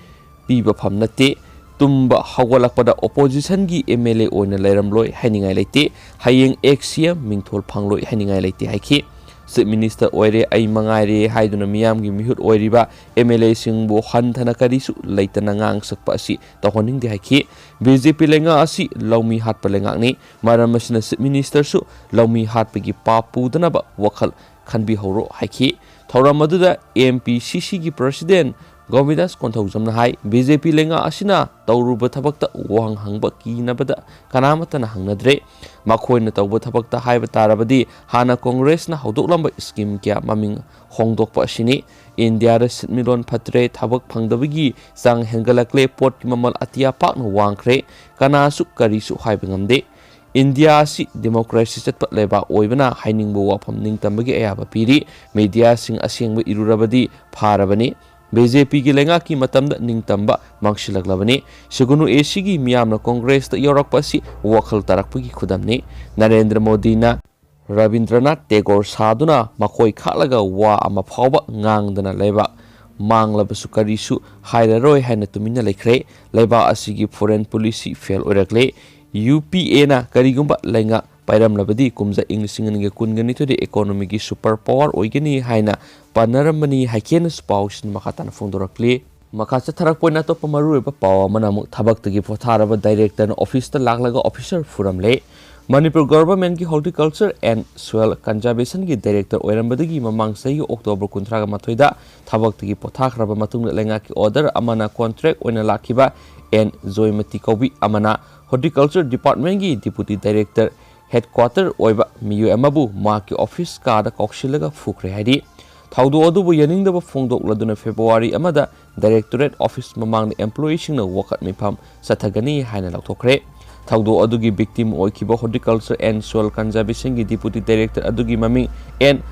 ꯄꯤꯕ ꯐꯝ ꯅꯠꯇꯦ꯫ ꯇꯨꯝꯕ ꯍꯧꯒꯠꯂꯛꯄꯗ ꯑꯣꯄꯣꯖꯤꯁꯟꯒꯤ ꯑꯦꯝ ꯑꯦꯜ ꯑꯦ ꯑꯣꯏꯅ ꯂꯩꯔꯝꯂꯣꯏ ꯍꯥꯏꯅꯤꯡꯉꯥꯏ ꯂꯩꯇꯦ꯫ ꯍꯌꯦꯡ ꯑꯦꯛꯁ ꯁꯤ ꯑꯦꯝ ꯃꯤꯡꯊꯣꯜ ꯐꯪꯂꯣꯏ ꯍꯥꯏꯅꯤꯡꯉꯥꯏ ꯂꯩꯇꯦ ꯍꯥꯏꯈꯤ꯫ ꯆꯤꯐ ꯃꯤꯅꯤꯁꯇꯔ ꯑꯣꯏꯔꯦ, ꯑꯩ ꯃꯉꯥꯏꯔꯦ ꯍꯥꯏꯗꯨꯅ ꯃꯤꯌꯥꯝꯒꯤ ꯃꯤꯍꯨꯠ ꯑꯣꯏꯔꯤꯕ ꯑꯦꯝ ꯑꯦꯜ ꯑꯦꯁꯤꯡꯕꯨ ꯍꯟꯊꯅ ꯀꯔꯤꯁꯨ ꯂꯩꯇꯅ ꯉꯥꯡꯁꯛꯄ ꯑꯁꯤ ꯇꯧꯍꯟꯅꯤꯡꯗꯦ ꯍꯥꯏꯈꯤ꯫ ꯕꯤ ꯖꯦ ꯄꯤ ꯂꯩꯉꯥꯛ ꯑꯁꯤ ꯂꯧꯃꯤ ꯍꯥꯠꯄ ꯂꯩꯉꯥꯛꯅꯤ꯫ ꯃꯔꯝ ꯑꯁꯤꯅ ꯆꯤꯐ ꯃꯤꯅꯤꯁꯇꯔꯁꯨ ꯂꯧꯃꯤ ꯍꯥꯠꯄꯒꯤ ꯄꯥꯞ ꯄꯨꯗꯅꯕ ꯋꯥꯈꯜ ꯈꯟꯕꯤꯍꯧꯔꯣ ꯍꯥꯏꯈꯤ꯫ ꯊꯧꯔꯝ ꯑꯗꯨꯗ ꯑꯦꯝ ꯄꯤ ꯁꯤ ꯁꯤꯒꯤ ꯄ꯭ꯔꯁꯤꯗꯦꯟ ꯒꯣꯕꯤꯟꯗꯥꯁ ꯀꯣꯟꯊꯧꯖꯝꯅ ꯍꯥꯏ, ꯕꯤ ꯖꯦ ꯄꯤ ꯂꯩꯉꯥꯛ ꯑꯁꯤꯅ ꯇꯧꯔꯨꯕ ꯊꯕꯛꯇ ꯋꯥꯍꯪ ꯍꯪꯕ ꯀꯤꯅꯕꯗ ꯀꯅꯥꯃꯠꯇꯅ ꯍꯪꯅꯗ꯭ꯔꯦ꯫ ꯃꯈꯣꯏꯅ ꯇꯧꯕ ꯊꯕꯛꯇ ꯍꯥꯏꯕ ꯇꯥꯔꯕꯗꯤ ꯍꯥꯟꯅ ꯀꯣꯡꯒ꯭ꯔꯦꯁꯅ ꯍꯧꯗꯣꯛꯂꯝꯕ ꯁ꯭ꯀꯤꯝ ꯀꯌꯥ ꯃꯃꯤꯡ ꯍꯣꯡꯗꯣꯛꯄ ꯑꯁꯤꯅꯤ꯫ ꯏꯟꯗꯤꯌꯥꯗ ꯁꯤꯟꯃꯤꯠꯂꯣꯟ ꯐꯠꯇ꯭ꯔꯦ, ꯊꯕꯛ ꯐꯪꯗꯕꯒꯤ ꯆꯥꯡ ꯍꯦꯟꯒꯠꯂꯛꯂꯦ, ꯄꯣꯠꯀꯤ ꯃꯃꯜ ꯑꯇꯤꯌꯥ ꯄꯥꯛꯅ ꯋꯥꯡꯈ꯭ꯔꯦ, ꯀꯅꯥꯁꯨ ꯀꯔꯤꯁꯨ ꯍꯥꯏꯕ ꯉꯝꯗꯦ꯫ ꯏꯟꯗꯤꯌꯥ ꯑꯁꯤ ꯗꯦꯃꯣꯀ꯭ꯔꯦꯁꯤ ꯆꯠꯄ ꯂꯩꯕꯥꯛ ꯑꯣꯏꯕꯅ ꯍꯥꯏꯅꯤꯡꯕ ꯋꯥꯐꯝ ꯅꯤꯡꯇꯝꯕꯒꯤ ꯑꯌꯥꯕ ꯄꯤꯔꯤ꯫ ꯃꯤꯗꯤꯌꯥꯁꯤꯡ ꯑꯁꯦꯡꯕ ꯏꯔꯨꯔꯕꯗꯤ ꯐꯥꯔꯕꯅꯤ꯫ ꯕꯤ ꯖꯦ ꯄꯤꯒꯤ ꯂꯩꯉꯥꯛꯀꯤ ꯃꯇꯝꯗ ꯅꯤꯡꯇꯝꯕ ꯃꯥꯡꯁꯤꯜꯂꯛꯂꯕꯅꯤ꯫ ꯁꯨꯒꯅꯨ ꯑꯦ ꯁꯤꯒꯤ ꯃꯤꯌꯥꯝꯅ ꯀꯣꯡꯒ꯭ꯔꯦꯁꯇ ꯌꯧꯔꯛꯄ ꯑꯁꯤ ꯋꯥꯈꯜ ꯇꯥꯔꯛꯄꯒꯤ ꯈꯨꯗꯝꯅꯤ꯫ ꯅꯔꯦꯟꯗ꯭ꯔ ꯃꯣꯗꯤꯅ ꯔꯕꯤꯟꯗ꯭ꯔꯅꯥꯊ ꯇꯦꯒꯣꯔ ꯁꯥꯗꯨꯅ ꯃꯈꯣꯏ ꯈꯥꯛꯂꯒ ꯋꯥ ꯑꯃ ꯐꯥꯎꯕ ꯉꯥꯡꯗꯅ ꯂꯩꯕ ꯃꯥꯡꯂꯕꯁꯨ ꯀꯔꯤꯁꯨ ꯍꯥꯏꯔꯔꯣꯏ ꯍꯥꯏꯅ ꯇꯨꯃꯤꯟꯅ ꯂꯩꯈ꯭ꯔꯦ꯫ ꯂꯩꯕꯥꯛ ꯑꯁꯤꯒꯤ ꯐꯣꯔꯦꯟ ꯄꯣꯂꯤꯁꯤ ꯐꯦꯜ ꯑꯣꯏꯔꯛꯂꯦ꯫ ꯌꯨ ꯄꯤ ꯑꯦꯅ ꯀꯔꯤꯒꯨꯝꯕ ꯂꯩꯉꯥꯛ ꯄꯥꯏꯔꯝꯂꯕꯗꯤ ꯀꯨꯝꯖꯥ ꯏꯪ ꯂꯤꯁꯤꯡ ꯑꯅꯤꯒ ꯀꯨꯟꯒ ꯅꯤꯊꯣꯏꯗ ꯏꯀꯣꯅꯣꯃꯤꯒꯤ ꯁꯨꯄꯔ ꯄꯥꯋꯔ ꯑꯣꯏꯒꯅꯤ ꯍꯥꯏꯅ ꯄꯥꯅꯔꯝꯕꯅꯤ ꯍꯥꯏꯈꯤꯅꯁꯨ ꯄꯥꯎꯁꯤꯡ ꯃꯈꯥ ꯇꯥꯅ ꯐꯣꯡꯗꯣꯔꯛꯂꯤ꯫ ꯃꯈꯥ ꯆꯠꯊꯔꯛꯄ ꯑꯣꯏꯅ ꯑꯇꯣꯞꯄ ꯃꯔꯨꯑꯣꯏꯕ ꯄꯥꯎ ꯑꯃꯅ ꯑꯃꯨꯛ ꯊꯕꯛꯇꯒꯤ ꯄꯣꯊꯥꯔꯕ ꯗꯥꯏꯔꯦꯛꯇꯔꯅ ꯑꯣꯐꯤꯁꯇ ꯂꯥꯛꯂꯒ ꯑꯣꯐꯤꯁꯔ ꯐꯨꯔꯝꯂꯦ꯫ ꯃꯅꯤꯄꯨꯔ ꯒꯣꯚꯔꯟꯃꯦꯟꯠꯀꯤ ꯍꯣꯔꯇꯤꯀꯜꯆꯔ ꯑꯦꯟ ꯁꯣꯏꯜ ꯀꯟꯖꯥꯔꯕꯦꯁꯟꯒꯤ ꯗꯥꯏꯔꯦꯛꯇꯔ ꯑꯣꯏꯔꯝꯕꯗꯒꯤ ꯃꯃꯥꯡ ꯆꯍꯤ ꯑꯣꯛꯇꯣꯕꯔ ꯀꯨꯟꯊ꯭ꯔꯥꯒ ꯃꯥꯊꯣꯏꯗ ꯊꯕꯛꯇꯒꯤ ꯄꯣꯊꯥꯈ꯭ꯔꯕ ꯃꯇꯨꯡꯗ ꯂꯩꯉꯥꯛꯀꯤ ꯑꯣꯔꯗꯔ ꯑꯃꯅ ꯀꯣꯟꯇ꯭ꯔꯦꯛ ꯑꯣꯏꯅ ꯂꯥꯛꯈꯤꯕ ꯑꯦꯟ ꯖꯣꯏꯃꯇꯤ ꯀꯧꯕꯤ ꯑꯃꯅ ꯍꯣꯔꯇꯤꯀꯜꯆꯔ ꯗꯤꯄꯥꯔꯠꯃꯦꯟꯠꯀꯤ ꯗꯤꯄꯨꯇꯤ ꯗꯥꯏꯔꯦꯛꯇꯔ headquarter ꯑꯣꯏꯕ ꯃꯤꯑꯣꯏ ꯑꯃꯕꯨ ꯃꯍꯥꯛꯀꯤ office ꯀꯥꯗ ꯀꯧꯁꯤꯜꯂꯒ ꯐꯨꯈ꯭ꯔꯦ ꯍꯥꯏꯔꯤ꯫ ꯊꯧꯗꯣꯛ ꯑꯗꯨꯕꯨ ꯌꯥꯅꯤꯡꯗꯕ ꯐꯣꯡꯗꯣꯛꯂꯗꯨꯅ February ꯑꯃꯗ Directorate Office ꯃꯃꯥꯡꯗ employeeꯁꯤꯡꯅ ꯋꯥꯀꯠ ꯃꯤꯐꯝ ꯆꯠꯊꯒꯅꯤ ꯍꯥꯏꯅ ꯂꯥꯎꯊꯣꯛꯈ꯭ꯔꯦ꯫ ꯊꯧꯗꯣꯛ ꯑꯗꯨꯒꯤ victim ꯑꯣꯏꯈꯤꯕ Horticulture and Soil Conservationꯒꯤ Deputy Director ꯑꯗꯨꯒꯤ ꯃꯃꯤꯡ ꯑꯦꯟ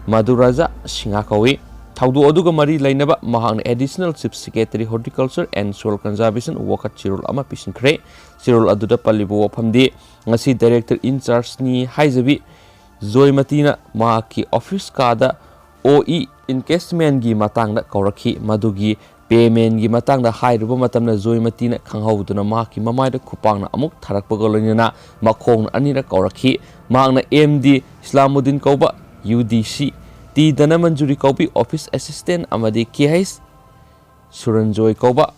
ꯃꯙꯨꯔꯥꯖꯥ ꯁꯤꯡꯍ ꯀꯧꯏ꯫ ꯊꯧꯗꯣꯛ ꯑꯗꯨꯒ ꯃꯔꯤ ꯂꯩꯅꯕ ꯃꯍꯥꯛꯅ Additional Chief Secretary Horticulture and Soil Conservation ꯋꯥꯀꯠ ꯆꯦꯔꯣꯜ ꯑꯃ ꯄꯤꯁꯤꯟꯈ꯭ꯔꯦ꯫ ꯆꯦꯔꯣꯜ ꯑꯗꯨꯗ ꯄꯜꯂꯤꯕ ꯋꯥꯐꯝꯗꯤ, ꯉꯁꯤ Director in Chargeꯅꯤ ꯍꯥꯏꯖꯕꯤ ꯖꯣꯏꯃꯇꯤꯅ ꯃꯍꯥꯛꯀꯤ office ꯀꯥꯗ ꯑꯣ ꯏ encashmentꯒꯤ ꯃꯇꯥꯡꯗ ꯀꯧꯔꯛꯈꯤ꯫ ꯃꯗꯨꯒꯤ paymentꯒꯤ ꯃꯇꯥꯡꯗ ꯍꯥꯏꯔꯨꯕ ꯃꯇꯝꯗ ꯖꯣꯏꯃꯇꯤꯅ ꯈꯪꯍꯧꯗꯅ ꯃꯍꯥꯛꯀꯤ ꯃꯃꯥꯏꯗ ꯈꯨꯄꯥꯛꯅ ꯑꯃꯨꯛ ꯊꯥꯔꯛꯄꯒ ꯂꯣꯏꯅꯅ ꯃꯈꯣꯡꯅ ꯑꯅꯤꯔꯛ ꯀꯧꯔꯛꯈꯤ꯫ ꯃꯍꯥꯛꯅ ꯑꯦꯝ ꯗꯤ ꯏꯁꯂꯥꯃꯨꯗꯤꯟ ꯀꯧꯕ, ꯌꯨ ꯗꯤ C T Dhanamanjuri ꯀꯧꯕꯤ office assistant ꯑꯃꯗꯤ ꯀꯦ ꯍꯩꯆ ꯁꯨꯔꯟꯖꯣꯏ ꯀꯧꯕ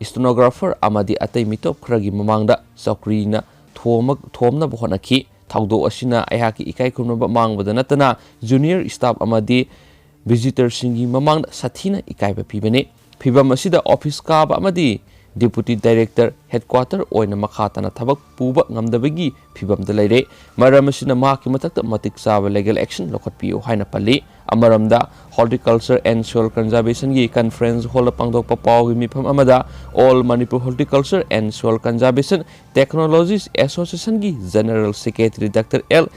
stenographer ꯑꯃꯗꯤ ꯑꯇꯩ ꯃꯤꯇꯣꯞ ꯈꯔꯒꯤ ꯃꯃꯥꯡꯗ ꯆꯧꯀ꯭ꯔꯤꯅ ꯊꯣꯝꯃ-, ꯊꯣꯝꯅꯕ ꯍꯣꯠꯅꯈꯤ꯫ ꯊꯧꯗꯣꯛ ꯑꯁꯤꯅ ꯑꯩꯍꯥꯛꯀꯤ ꯏꯀꯥꯏ ꯈꯨꯝꯅꯕ ꯃꯥꯡꯕꯗ ꯅꯠꯇꯅ junior staff ꯑꯃꯗꯤ visitorꯁꯤꯡꯒꯤ ꯃꯃꯥꯡꯗ ꯁꯥꯊꯤꯅ ꯏꯀꯥꯏꯕ ꯄꯤꯕꯅꯤ꯫ ꯐꯤꯚꯝ ꯑꯁꯤꯗ office ꯀꯥꯕ ꯑꯃꯗꯤ Deputy Director headquarter ꯑꯣꯏꯅ ꯃꯈꯥ ꯇꯥꯅ ꯊꯕꯛ ꯄꯨꯕ ꯉꯝꯗꯕꯒꯤ ꯐꯤꯚꯝꯗ ꯂꯩꯔꯦ꯫ ꯃꯔꯝ ꯑꯁꯤꯅ ꯃꯍꯥꯛꯀꯤ ꯃꯊꯛꯇ ꯃꯇꯤꯛ ꯆꯥꯕ legal action ꯂꯧꯈꯠꯄꯤꯌꯨ ꯍꯥꯏꯅ ꯄꯜꯂꯤ꯫ ꯑꯃꯔꯣꯝꯗ, Horticulture and Soil Conservationꯒꯤ conference hallꯗ ꯄꯥꯡꯊꯣꯛꯄ ꯄꯥꯎꯒꯤ ꯃꯤꯐꯝ ꯑꯃꯗ All Manipur Horticulture and Soil Conservation Technologies Associationꯒꯤ General Secretary Doctor ꯑꯦꯜ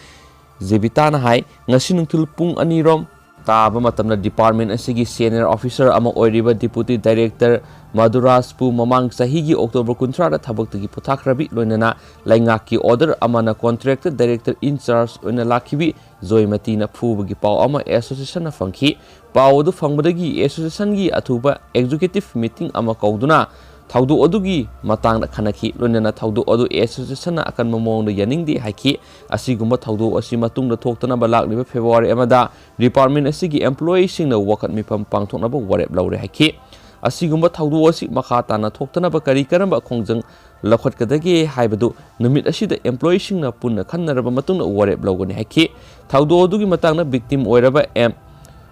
ꯖꯦꯕꯤꯇꯥꯅ ꯍꯥꯏ, ꯉꯁꯤ ꯅꯨꯡꯊꯤꯜ ꯄꯨꯡ ꯑꯅꯤꯔꯣꯝ ꯇꯥꯕ ꯃꯇꯝꯗ department ꯑꯁꯤꯒꯤ senior officer ꯑꯃ ꯑꯣꯏꯔꯤꯕ Deputy Director ꯃꯗꯨꯔꯥꯖꯄꯨ ꯃꯃꯥꯡ ꯆꯍꯤꯒꯤ October ꯀꯨꯟꯊ꯭ꯔꯥꯗ ꯊꯕꯛꯇꯒꯤ ꯄꯣꯊꯥꯈ꯭ꯔꯕꯤ, ꯂꯣꯏꯅꯅ ꯂꯩꯉꯥꯛꯀꯤ order ꯑꯃꯅ contractor director in charge ꯑꯣꯏꯅ ꯂꯥꯛꯈꯤꯕꯤ ꯖꯣꯏꯃꯇꯤꯅ ꯐꯨꯕꯒꯤ ꯄꯥꯎ ꯑꯃ associationꯅ ꯐꯪꯈꯤ꯫ ꯄꯥꯎ ꯑꯗꯨ ꯐꯪꯕꯗꯒꯤ associationꯒꯤ ꯑꯊꯨꯕ executive meeting ꯑꯃ ꯀꯧꯗꯨꯅ ꯊꯧꯗꯣꯛ ꯑꯗꯨꯒꯤ ꯃꯇꯥꯡꯗ ꯈꯟꯅꯈꯤ꯫ ꯂꯣꯏꯅꯅ ꯊꯧꯗꯣꯛ ꯑꯗꯨ associationꯅ ꯑꯀꯟꯕ ꯃꯑꯣꯡꯗ ꯌꯥꯅꯤꯡꯗꯦ ꯍꯥꯏꯈꯤ꯫ ꯑꯁꯤꯒꯨꯝꯕ ꯊꯧꯗꯣꯛ ꯑꯁꯤ ꯃꯇꯨꯡꯗ ꯊꯣꯛꯇꯅꯕ ꯂꯥꯛꯂꯤꯕ February ꯑꯃꯗ department ꯑꯁꯤꯒꯤ employeeꯁꯤꯡꯅ ꯋꯥꯀꯠ ꯃꯤꯐꯝ ꯄꯥꯡꯊꯣꯛꯅꯕ ꯋꯥꯔꯦꯞ ꯂꯧꯔꯦ ꯍꯥꯏꯈꯤ꯫ ꯑꯁꯤꯒꯨꯝꯕ ꯊꯧꯗꯣꯛ ꯑꯁꯤ ꯃꯈꯥ ꯇꯥꯅ ꯊꯣꯛꯇꯅꯕ ꯀꯔꯤ ꯀꯔꯝꯕ ꯈꯣꯡꯖꯪ ꯂꯧꯈꯠꯀꯗꯒꯦ ꯍꯥꯏꯕꯗꯨ ꯅꯨꯃꯤꯠ ꯑꯁꯤꯗ employeeꯁꯤꯡꯅ ꯄꯨꯟꯅ ꯈꯟꯅꯔꯕ ꯃꯇꯨꯡꯗ ꯋꯥꯔꯦꯞ ꯂꯧꯒꯅꯤ ꯍꯥꯏꯈꯤ꯫ ꯊꯧꯗꯣꯛ ꯑꯗꯨꯒꯤ ꯃꯇꯥꯡꯗ victim ꯑꯣꯏꯔꯕ ꯑꯦꯝ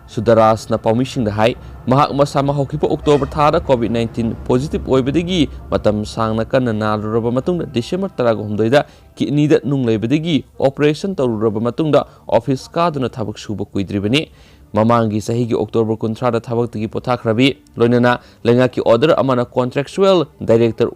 ꯁꯨꯗꯔꯥꯖꯅ ꯄꯥꯎꯃꯤꯁꯤꯡꯗ ꯍꯥꯏ, ꯃꯍꯥꯛ ꯃꯁꯥꯃꯛ ꯍꯧꯈꯤꯕ ꯑꯣꯛꯇꯣꯕꯔ ꯊꯥꯗ ꯀꯣꯚꯤꯗ ꯅꯥꯏꯟꯇꯤꯟ ꯄꯣꯖꯤꯇꯤꯚ ꯑꯣꯏꯕꯗꯒꯤ ꯃꯇꯝ ꯁꯥꯡꯅ ꯀꯟꯅ ꯅꯥꯔꯨꯔꯕ ꯃꯇꯨꯡꯗ ꯗꯤꯁꯦꯝꯕꯔ ꯇꯔꯥꯍꯨꯝꯗꯣꯏꯗ ꯀꯤꯗꯅꯤꯗ ꯅꯨꯡ ꯂꯩꯕꯗꯒꯤ ꯑꯣꯄꯔꯦꯁꯟ ꯇꯧꯔꯨꯔꯕ ꯃꯇꯨꯡꯗ ꯑꯣꯐꯤꯁ ꯀꯥꯗꯨꯅ ꯊꯕꯛ ꯁꯨꯕ ꯀꯨꯏꯗ꯭ꯔꯤꯕꯅꯤ꯫ ꯃꯃꯥꯡꯒꯤ ꯆꯍꯤꯒꯤ ꯑꯣꯛꯇꯣꯕꯔ ꯀꯨꯟꯊ꯭ꯔꯥꯗ ꯊꯕꯛꯇꯒꯤ ꯄꯣꯊꯥꯈ꯭ꯔꯕꯤ, ꯂꯣꯏꯅꯅ ꯂꯩꯉꯥꯛꯀꯤ ꯑꯣꯔꯗꯔ ꯑꯃꯅ ꯀꯣꯟꯇ꯭ꯔꯦꯛꯆꯨꯑꯦꯜ ꯗꯥꯏꯔꯦꯛꯇꯔ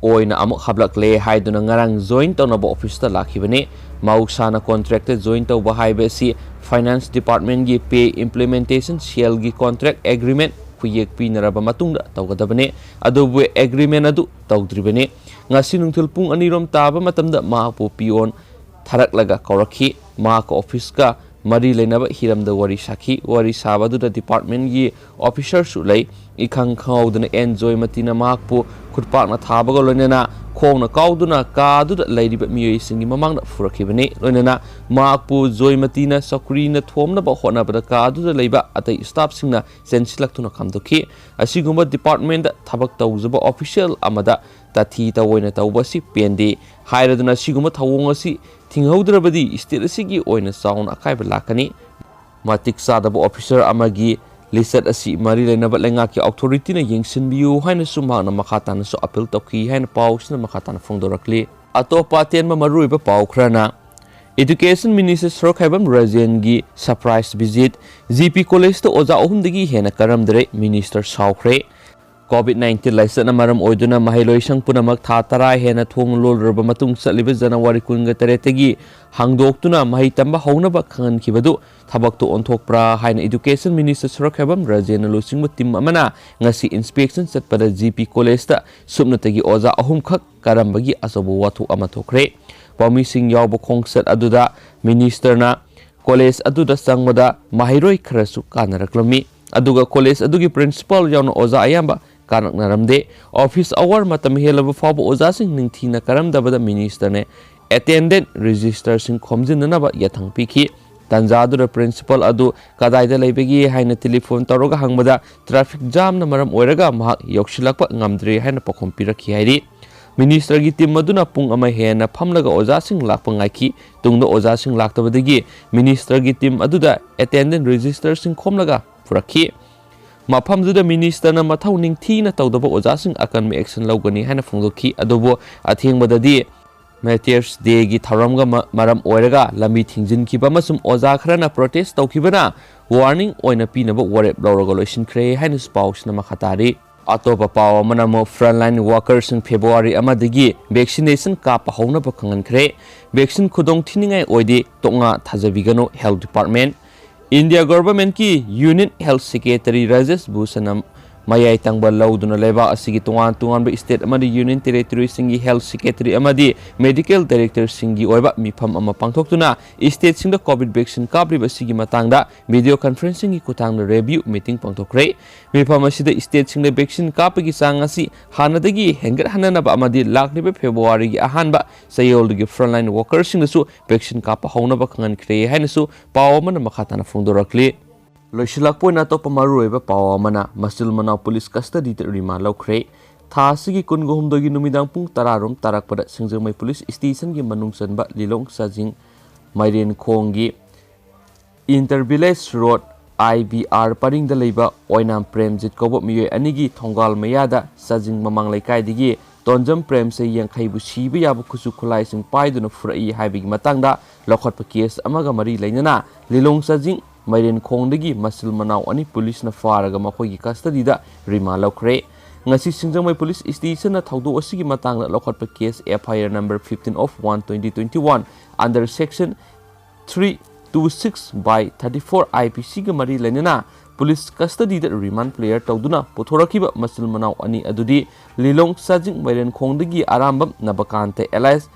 ꯑꯣꯏꯅ ꯑꯃꯨꯛ ꯍꯥꯞꯂꯛꯂꯦ ꯍꯥꯏꯗꯨꯅ ꯉꯔꯥꯡ ꯖꯣꯏꯟ ꯇꯧꯅꯕ ꯑꯣꯐꯤꯁꯇ ꯂꯥꯛꯈꯤꯕꯅꯤ꯫ ꯃꯍꯧꯁꯥꯅ ꯀꯣꯟꯇ꯭ꯔꯦꯛꯇ ꯖꯣꯏꯟ ꯇꯧꯕ ꯍꯥꯏꯕꯁꯤ ꯐꯥꯏꯅꯥꯟꯁ ꯗꯤꯄꯥꯔꯠꯃꯦꯟꯒꯤ ꯄꯦ ꯏꯝꯄ꯭ꯂꯤꯃꯦꯟꯇꯦꯁꯟ ꯁꯦꯜꯒꯤ ꯀꯣꯟꯇ꯭ꯔꯦꯛ ꯑꯦꯒ꯭ꯔꯤꯃꯦꯟ ꯈꯨꯌꯦꯛ ꯄꯤꯅꯔꯕ ꯃꯇꯨꯡꯗ ꯇꯧꯒꯗꯕꯅꯤ꯫ ꯑꯗꯨꯕꯨ ꯑꯦꯒ꯭ꯔꯤꯃꯦꯟ ꯑꯗꯨ ꯇꯧꯗ꯭ꯔꯤꯕꯅꯤ꯫ ꯉꯁꯤ ꯅꯨꯡꯊꯤꯜ ꯄꯨꯡ ꯑꯅꯤꯔꯣꯝ ꯇꯥꯕ ꯃꯇꯝꯗ ꯃꯍꯥꯛꯄꯨ ꯄꯤꯌꯣꯟ ꯊꯥꯔꯛꯂꯒ ꯀꯧꯔꯛꯈꯤ꯫ ꯃꯍꯥꯛꯀ ꯑꯣꯐꯤꯁꯀ ꯃꯔꯤ ꯂꯩꯅꯕ ꯍꯤꯔꯝꯗ ꯋꯥꯔꯤ ꯁꯥꯈꯤ꯫ ꯋꯥꯔꯤ ꯁꯥꯕ ꯑꯗꯨꯗ ꯗꯤꯄꯥꯔꯠꯃꯦꯟꯒꯤ ꯑꯣꯐꯤꯁꯔꯁꯨ ꯂꯩ꯫ ꯏꯈꯪ ꯈꯪꯍꯧꯗꯅ ꯑꯦꯟ ꯖꯣꯏꯃꯇꯤꯅ ꯃꯍꯥꯛꯄꯨ ꯈꯨꯠꯄꯥꯛꯅ ꯊꯥꯕꯒ ꯂꯣꯏꯅꯅ ꯈꯣꯡꯅ ꯀꯥꯎꯗꯨꯅ ꯀꯥ ꯑꯗꯨꯗ ꯂꯩꯔꯤꯕ ꯃꯤꯑꯣꯏꯁꯤꯡꯒꯤ ꯃꯃꯥꯡꯗ ꯐꯨꯔꯛꯈꯤꯕꯅꯤ꯫ ꯂꯣꯏꯅꯅ ꯃꯍꯥꯛꯄꯨ ꯖꯣꯏꯃꯇꯤꯅ ꯆꯧꯀ꯭ꯔꯤꯅ ꯊꯣꯝꯅꯕ ꯍꯣꯠꯅꯕꯗ ꯀꯥ ꯑꯗꯨꯗ ꯂꯩꯕ ꯑꯇꯩ ꯁ꯭ꯇꯥꯐꯁꯤꯡꯅ ꯆꯦꯟꯁꯤꯜꯂꯛꯇꯨꯅ ꯈꯥꯝꯗꯣꯛꯈꯤ꯫ ꯑꯁꯤꯒꯨꯝꯕ ꯗꯤꯄꯥꯔꯠꯃꯦꯟꯗ ꯊꯕꯛ ꯇꯧꯖꯕ ꯑꯣꯐꯤꯁꯤꯌꯦꯜ ꯑꯃꯗ ꯇꯥꯊꯤ ꯇꯧꯑꯣꯏꯅ ꯇꯧꯕ ꯑꯁꯤ ꯄꯦꯟꯗꯦ ꯍꯥꯏꯔꯗꯨꯅ ꯑꯁꯤꯒꯨꯝꯕ ꯊꯧꯑꯣꯡ ꯑꯁꯤ ꯊꯤꯡꯍꯧꯗ꯭ꯔꯕꯗꯤ ꯁ꯭ꯇꯦꯠ ꯑꯁꯤꯒꯤ ꯑꯣꯏꯅ ꯆꯥꯎꯅ ꯑꯀꯥꯏꯕ ꯂꯥꯛꯀꯅꯤ꯫ ꯃꯇꯤꯛ ꯆꯥꯗꯕ ꯑꯣꯐꯤꯁꯔ ꯑꯃꯒꯤ ꯂꯤꯆꯠ ꯑꯁꯤ ꯃꯔꯤ ꯂꯩꯅꯕ ꯂꯩꯉꯥꯛꯀꯤ ꯑꯣꯊꯣꯔꯤꯇꯤꯅ ꯌꯦꯡꯁꯤꯟꯕꯤꯌꯨ ꯍꯥꯏꯅꯁꯨ ꯃꯍꯥꯛꯅ ꯃꯈꯥ ꯇꯥꯅꯁꯨ ꯑꯄꯤꯜ ꯇꯧꯈꯤ ꯍꯥꯏꯅ ꯄꯥꯎꯁꯤꯅ ꯃꯈꯥ ꯇꯥꯅ ꯐꯣꯡꯗꯣꯔꯛꯂꯤ꯫ ꯑꯇꯣꯞꯄ ꯑꯇꯦꯟꯕ ꯃꯔꯨꯑꯣꯏꯕ ꯄꯥꯎ ꯈꯔꯅ, ꯏꯗꯨꯀꯦꯁꯟ ꯃꯤꯅꯤꯁꯇꯔ ꯁꯣꯔꯣꯛꯈꯥꯏꯕꯝ ꯔꯥꯖꯦꯟꯒꯤ ꯁꯔꯄ꯭ꯔꯥꯏꯖ ꯚꯤꯖꯤꯠ, ꯖꯤ ꯄꯤ ꯀꯣꯂꯦꯖꯇ ꯑꯣꯖꯥ ꯑꯍꯨꯝꯗꯒꯤ ꯍꯦꯟꯅ ꯀꯥꯔꯝꯗꯔꯦ, ꯃꯤꯅꯤꯁꯇꯔ ꯁꯥꯎꯈ꯭ꯔꯦ꯫ ꯀꯣꯚꯤꯗ ꯅꯥꯏꯟꯇꯤꯟ ꯂꯥꯏꯆꯠꯅ ꯃꯔꯝ ꯑꯣꯏꯗꯨꯅ ꯃꯍꯩꯂꯣꯏꯁꯪ ꯄꯨꯝꯅꯃꯛ ꯊꯥ ꯇꯔꯥ ꯍꯦꯟꯅ ꯊꯣꯡ ꯂꯣꯜꯂꯨꯔꯕ ꯃꯇꯨꯡ ꯆꯠꯂꯤꯕ ꯖꯅꯋꯥꯔꯤ ꯀꯨꯟꯒ ꯇꯔꯦꯠꯇꯒꯤ ꯍꯥꯡꯗꯣꯛꯇꯨꯅ ꯃꯍꯩ ꯇꯝꯕ ꯍꯧꯅꯕ ꯈꯪꯍꯟꯈꯤꯕꯗꯨ ꯊꯕꯛꯇ ꯑꯣꯟꯊꯣꯛꯄ꯭ꯔꯥ ꯍꯥꯏꯅ ꯏꯗꯨꯀꯦꯁꯟ ꯃꯤꯅꯤꯁꯇꯔ ꯁꯣꯔꯣꯛꯈꯥꯏꯕꯝ ꯔꯥꯖꯦꯟꯅ ꯂꯨꯆꯤꯡꯕ ꯇꯤꯝ ꯑꯃꯅ ꯉꯁꯤ ꯏꯟꯁꯄꯦꯛꯁꯟ ꯆꯠꯄꯗ ꯖꯤ ꯄꯤ ꯀꯣꯂꯦꯖꯇ ꯁꯨꯞꯅꯇꯒꯤ ꯑꯣꯖꯥ ꯑꯍꯨꯝꯈꯛ ꯀꯥꯔꯝꯕꯒꯤ ꯑꯆꯧꯕ ꯋꯥꯊꯣꯛ ꯑꯃ ꯊꯣꯛꯈ꯭ꯔꯦ꯫ ꯄꯥꯎꯃꯤꯁꯤꯡ ꯌꯥꯎꯕ ꯈꯣꯡꯆꯠ ꯑꯗꯨꯗ ꯃꯤꯅꯤꯁꯇꯔꯅ ꯀꯣꯂꯦꯖ ꯑꯗꯨꯗ ꯆꯪꯕꯗ ꯃꯍꯩꯔꯣꯏ ꯈꯔꯁꯨ ꯀꯥꯅꯔꯛꯂꯝꯃꯤ꯫ ꯑꯗꯨꯒ ꯀꯣꯂꯦꯖ ꯑꯗꯨꯒꯤ ꯄ꯭ꯔꯤꯟꯁꯤꯄꯥꯜ ꯌꯥꯎꯅ ꯑꯣꯖꯥ ꯑꯌꯥꯝꯕ ꯀꯥꯔꯛꯅꯔꯝꯗꯦ꯫ ꯑꯣꯐꯤꯁ ꯑꯋꯥꯔ ꯃꯇꯝ ꯍꯦꯜꯂꯕ ꯐꯥꯎꯕ ꯑꯣꯖꯥꯁꯤꯡ ꯅꯤꯡꯊꯤꯅ ꯀꯥꯔꯝꯗꯕꯗ ꯃꯤꯅꯤꯁꯇꯔꯅ ꯑꯦꯇꯦꯟꯗꯦꯟ ꯔꯦꯖꯤꯁꯇꯔꯁꯤꯡ ꯈꯣꯝꯖꯤꯟꯅꯅꯕ ꯌꯥꯊꯪ ꯄꯤꯈꯤ꯫ ꯇꯥꯟꯖꯥ ꯑꯗꯨꯗ ꯄ꯭ꯔꯤꯟꯁꯤꯄꯥꯜ ꯑꯗꯨ ꯀꯗꯥꯏꯗ ꯂꯩꯕꯒꯦ ꯍꯥꯏꯅ ꯇꯦꯂꯤꯐꯣꯟ ꯇꯧꯔꯒ ꯍꯪꯕꯗ ꯇ꯭ꯔꯥꯐꯤꯛ ꯖꯥꯝꯅ ꯃꯔꯝ ꯑꯣꯏꯔꯒ ꯃꯍꯥꯛ ꯌꯧꯁꯤꯜꯂꯛꯄ ꯉꯝꯗ꯭ꯔꯦ ꯍꯥꯏꯅ ꯄꯥꯎꯈꯨꯝ ꯄꯤꯔꯛꯈꯤ ꯍꯥꯏꯔꯤ꯫ ꯃꯤꯅꯤꯁꯇꯔꯒꯤ ꯇꯤꯝ ꯑꯗꯨꯅ ꯄꯨꯡ ꯑꯃ ꯍꯦꯟꯅ ꯐꯝꯂꯒ ꯑꯣꯖꯥꯁꯤꯡ ꯂꯥꯛꯄ ꯉꯥꯏꯈꯤ꯫ ꯇꯨꯡꯗ ꯑꯣꯖꯥꯁꯤꯡ ꯂꯥꯛꯇꯕꯗꯒꯤ ꯃꯤꯅꯤꯁꯇꯔꯒꯤ ꯇꯤꯝ ꯑꯗꯨꯗ ꯑꯦꯇꯦꯟꯗꯦꯟꯁ ꯔꯦꯖꯤꯁꯇꯔꯁꯤꯡ ꯈꯣꯝꯂꯒ ꯄꯨꯔꯛꯈꯤ꯫ ꯃꯐꯝꯗꯨꯗ ꯃꯤꯅꯤꯁꯇꯔꯅ ꯃꯊꯧ ꯅꯤꯡꯊꯤꯅ ꯇꯧꯗꯕ ꯑꯣꯖꯥꯁꯤꯡ ꯑꯀꯟꯕ ꯑꯦꯛꯁꯟ ꯂꯧꯒꯅꯤ ꯍꯥꯏꯅ ꯐꯣꯡꯗꯣꯛꯈꯤ꯫ ꯑꯗꯨꯕꯨ ꯑꯊꯦꯡꯕꯗꯗꯤ ꯃꯥꯔꯇꯤꯌꯔꯁ ꯗꯦꯒꯤ ꯊꯧꯔꯝꯒ ꯃ-, ꯃꯔꯝ ꯑꯣꯏꯔꯒ ꯂꯝꯕꯤ ꯊꯤꯡꯖꯤꯟꯈꯤꯕ ꯑꯃꯁꯨꯡ ꯑꯣꯖꯥ ꯈꯔꯅ ꯄ꯭ꯔꯣꯇꯦꯁ ꯇꯧꯈꯤꯕꯅ ꯋꯥꯔꯅꯤꯡ ꯑꯣꯏꯅ ꯄꯤꯅꯕ ꯋꯥꯔꯦꯞ ꯂꯧꯔꯒ ꯂꯣꯏꯁꯤꯟꯈ꯭ꯔꯦ ꯍꯥꯏꯅꯁꯨ ꯄꯥꯎꯁꯤꯅ ꯃꯈꯥ ꯇꯥꯔꯤ꯫ ꯑꯇꯣꯞꯄ ꯄꯥꯎ ꯑꯃꯅ ꯑꯃꯨꯛ frontline workerꯁꯤꯡ ꯐꯦꯕ꯭ꯔꯨꯋꯥꯔꯤ ꯑꯃꯗꯒꯤ ꯚꯦꯛꯁꯤꯅꯦꯁꯟ ꯀꯥꯞꯄ ꯍꯧꯅꯕ ꯈꯪꯍꯟꯈ꯭ꯔꯦ꯫ ꯚꯦꯛꯁꯤꯟ ꯈꯨꯗꯣꯡ ꯊꯤꯅꯤꯡꯉꯥꯏ ꯑꯣꯏꯗꯦ, ꯇꯣꯛꯅ ꯊꯥꯖꯕꯤꯒꯅꯨ, ꯍꯦꯜꯊ ꯗꯤꯄꯥꯔꯠꯃꯦꯟ꯫ ꯏꯟꯗꯤꯌꯥ ꯒꯣꯚꯔꯟꯃꯦꯟꯠꯀꯤ ꯌꯨꯅꯤꯌꯟ ꯍꯦꯜꯊ ꯁꯦꯀ꯭ꯔꯦꯇꯔꯤ ꯔꯥꯖꯦꯁ ꯚꯨꯁꯟꯅ ꯃꯌꯥꯏ ꯇꯪꯕ ꯂꯧꯗꯨꯅ ꯂꯩꯕꯥꯛ ꯑꯁꯤꯒꯤ ꯇꯣꯉꯥꯟ ꯇꯣꯉꯥꯟꯕ ꯁ꯭ꯇꯦꯠ ꯑꯃꯗꯤ ꯌꯨꯅꯤꯌꯟ ꯇꯦꯔꯤꯇꯣꯔꯤꯁꯤꯡꯒꯤ ꯍꯦꯜꯊ ꯁꯦꯀ꯭ꯔꯦꯇꯔꯤ ꯑꯃꯗꯤ ꯃꯦꯗꯤꯀꯦꯜ ꯗꯥꯏꯔꯦꯛꯇꯔꯁꯤꯡꯒꯤ ꯑꯣꯏꯕ ꯃꯤꯐꯝ ꯑꯃ ꯄꯥꯡꯊꯣꯛꯇꯨꯅ ꯁ꯭ꯇꯦꯠꯁꯤꯡꯗ ꯀꯣꯚꯤꯗ ꯚꯦꯛꯁꯤꯟ ꯀꯥꯞꯂꯤꯕ ꯑꯁꯤꯒꯤ ꯃꯇꯥꯡꯗ ꯚꯤꯗꯤꯑꯣ ꯀꯟꯐꯔꯦꯟꯁꯤꯡꯒꯤ ꯈꯨꯠꯊꯥꯡꯗ ꯔꯤꯚ꯭ꯌꯨ ꯃꯤꯇꯤꯡ ꯄꯥꯡꯊꯣꯛꯈ꯭ꯔꯦ꯫ ꯃꯤꯐꯝ ꯑꯁꯤꯗ ꯁ꯭ꯇꯦꯠꯁꯤꯡꯗ ꯚꯦꯛꯁꯤꯟ ꯀꯥꯞꯄꯒꯤ ꯆꯥꯡ ꯑꯁꯤ ꯍꯥꯟꯅꯗꯒꯤ ꯍꯦꯟꯒꯠꯍꯟꯅꯅꯕ ꯑꯃꯗꯤ ꯂꯥꯛꯂꯤꯕ ꯐꯦꯕ꯭ꯔꯨꯋꯥꯔꯤꯒꯤ ꯑꯍꯥꯟꯕ ꯆꯌꯣꯜꯗꯒꯤ frontline workerꯁꯤꯡꯗꯁꯨ ꯚꯦꯛꯁꯤꯟ ꯀꯥꯞꯄ ꯍꯧꯅꯕ ꯈꯪꯍꯟꯈ꯭ꯔꯦ ꯍꯥꯏꯅꯁꯨ ꯄꯥꯎ ꯑꯃꯅ ꯃꯈꯥ ꯇꯥꯅ ꯐꯣꯡꯗꯣꯔꯛꯂꯤ꯫ ꯂꯣꯏꯁꯤꯜꯂꯛꯄ ꯑꯣꯏꯅ ꯑꯇꯣꯞꯄ ꯃꯔꯨꯑꯣꯏꯕ ꯄꯥꯎ ꯑꯃꯅ ꯃꯆꯤꯜ ꯃꯅꯥꯎ ꯄꯨꯂꯤꯁ ꯀꯁꯇꯗꯤꯗ ꯔꯤꯃꯥꯟ ꯂꯧꯈ꯭ꯔꯦ꯫ ꯊꯥ ꯑꯁꯤꯒꯤ ꯀꯨꯟꯒ ꯍꯨꯝꯗꯣꯏꯒꯤ ꯅꯨꯃꯤꯗꯥꯡ ꯄꯨꯡ ꯇꯔꯥ ꯔꯣꯝ ꯇꯥꯔꯛꯄꯗ ꯁꯤꯡꯖꯃꯩ ꯄꯨꯂꯤꯁ ꯁ꯭ꯇꯦꯁꯟꯒꯤ ꯃꯅꯨꯡ ꯆꯟꯕ ꯂꯤꯂꯣꯡ ꯆꯥꯖꯤꯡ ꯃꯥꯏꯔꯦꯟꯈꯣꯡꯒꯤ ꯏꯟꯇꯔ ꯚꯤꯂꯦꯖ ꯔꯣꯗ, ꯑꯥꯏ ꯕꯤ ꯑꯥꯔ ꯄꯔꯤꯡꯗ ꯂꯩꯕ ꯑꯣꯏꯅꯥꯝ ꯄ꯭ꯔꯦꯝꯖꯤꯠ ꯀꯧꯕ ꯃꯤꯑꯣꯏ ꯑꯅꯤꯒꯤ ꯊꯣꯡꯒꯥꯜ ꯃꯌꯥꯗ ꯆꯥꯖꯤꯡ ꯃꯃꯥꯡ ꯂꯩꯀꯥꯏꯗꯒꯤ ꯇꯣꯟꯖꯝ ꯄ꯭ꯔꯦꯝꯁꯦ ꯌꯥꯡꯈꯩꯕꯨ ꯁꯤꯕ ꯌꯥꯕ ꯈꯨꯠꯁꯨ ꯈꯨꯠꯂꯥꯏꯁꯤꯡ ꯄꯥꯏꯗꯨꯅ ꯐꯨꯔꯛꯏ ꯍꯥꯏꯕꯒꯤ ꯃꯇꯥꯡꯗ ꯂꯧꯈꯠꯄ ꯀꯦꯁ ꯑꯃꯒ ꯃꯔꯤ ꯂꯩꯅꯅ ꯂꯤꯂꯣꯡ ꯆꯥꯖꯤꯡ ꯃꯥꯏꯔꯦꯟꯈꯣꯡꯗꯒꯤ ꯃꯆꯤꯜ ꯃꯅꯥꯎ ꯑꯅꯤ ꯄꯨꯂꯤꯁꯅ ꯐꯥꯔꯒ ꯃꯈꯣꯏꯒꯤ ꯀꯁꯇꯗꯤꯗ ꯔꯤꯃꯥꯟ ꯂꯧꯈ꯭ꯔꯦ꯫ ꯉꯁꯤ ꯁꯤꯡꯖꯃꯩ ꯄꯨꯂꯤꯁ ꯁ꯭ꯇꯦꯁꯟꯅ ꯊꯧꯗꯣꯛ ꯑꯁꯤꯒꯤ ꯃꯇꯥꯡꯗ ꯂꯧꯈꯠꯄ case F I R number fifteen of one twenty twenty-one under section three two six by thirty-four I P Cꯒ ꯃꯔꯤ ꯂꯩꯅꯅ ꯄꯨꯂꯤꯁ ꯀꯁꯇꯗꯤꯗ ꯔꯤꯃꯥꯟ ꯄ꯭ꯂꯦꯌꯔ ꯇꯧꯗꯨꯅ ꯄꯨꯊꯣꯔꯛꯈꯤꯕ ꯃꯆꯤꯜ ꯃꯅꯥꯎ ꯑꯅꯤ ꯑꯗꯨꯗꯤ ꯂꯤꯂꯣꯡ ꯆꯥꯖꯤꯡ ꯃꯥꯏꯔꯦꯟꯈꯣꯡꯗꯒꯤ ꯑꯔꯥꯝꯕꯝ ꯅꯕꯀꯥꯟꯇ alias